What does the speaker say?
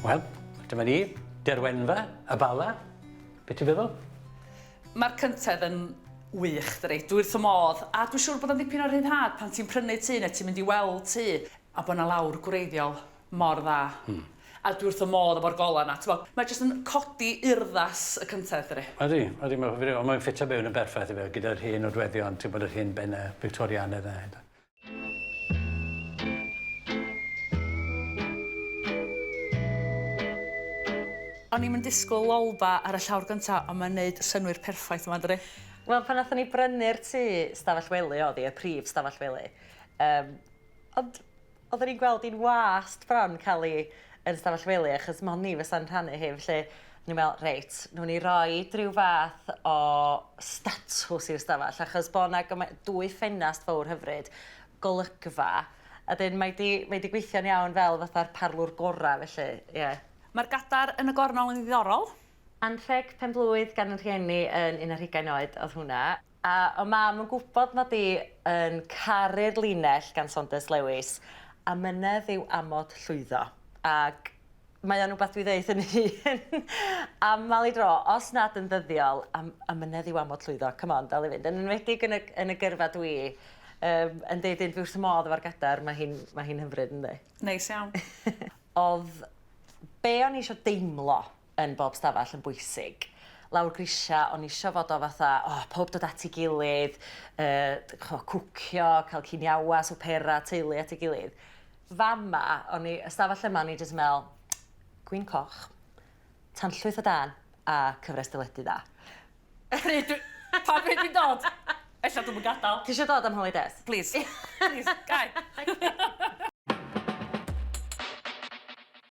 Wel, dyma ni, Derwenfa, y Bala. Be ti'n feddwl? Mae'r cyntedd yn wych, dydi? Dwi wrth fy modd, a dwi'n siŵr bod o'n ddipyn o rhyddhad pan ti'n prynu tŷ neu ti'n mynd i weld tŷ a bod 'na lawr gwreiddiol mor dda. Hmm. A dwi wrth fy modd efo'r golau 'na, t'mo', mae jyst yn codi urddas y cyntedd, dydi? Ydi, ydi, mae'n hyfryd, ond mae'n ffitio mewn yn berffaith ife, gyda'r hen nodweddion, ti'n gwbod, yr hen benne Victorianedd 'na. O'n i'm yn disgwyl lolfa ar y llawr gynta, ond mae'n neud synnwyr perffaith yma, dydi? Wel, pan nathon ni brynu'r tŷ, stafell wely o'dd hi, y prif stafell wely. Yym, ond oedden ni'n gweld hi'n wast bron cael hi yn stafell wely achos mond ni fysa'n rhannu hi, felly o'n i'n meddwl, reit, wnawn ni roid ryw fath o statws i'r stafell achos bod 'na gyma- dwy ffenast fowr hyfryd, golygfa, a 'dyn mae 'di mae 'di gweithio'n iawn fel fatha'r parlwr gorau felly, ie. Mae'r gadair yn y gornel yn ddiddorol. Anrheg pen-blwydd gan 'yn rhieni yn un ar hugain oed oedd hwnna. A o' mam yn gwbod mod i yn caru'r linell gan Saunders Lewis, amynedd yw amod llwyddo. Ac mae o'n wbath dwi ddeud 'yn hun amal i dro, os nad yn ddyddiol, am- amynedd yw amod llwyddo, come on, dal i fynd. Yn enwedig yn y yn y gyrfa dwi yym yn deud un dwi wrth fy modd efo'r gadair, ma' hi'n ma' hi'n hyfryd yndi? Neis iawn. O'dd be' o'n i isio deimlo yn bob stafell yn bwysig. Lawr grisia o'n i isio fod o fatha o pawb dod at ei gilydd yy ch'mo' cwcio, ca'l ciniawa, swpera, teulu at ei gilydd. Fama o'n i, y stafell yma o'n i jyst yn me'wl gwin coch, tanllwyth o dân a cyfres deledu dda. Pryd dwi... Pa bryd dwi'n dod? Ella dwi'm yn gadal. Ti isio dod am holidays? Plîs. Plîs, gai?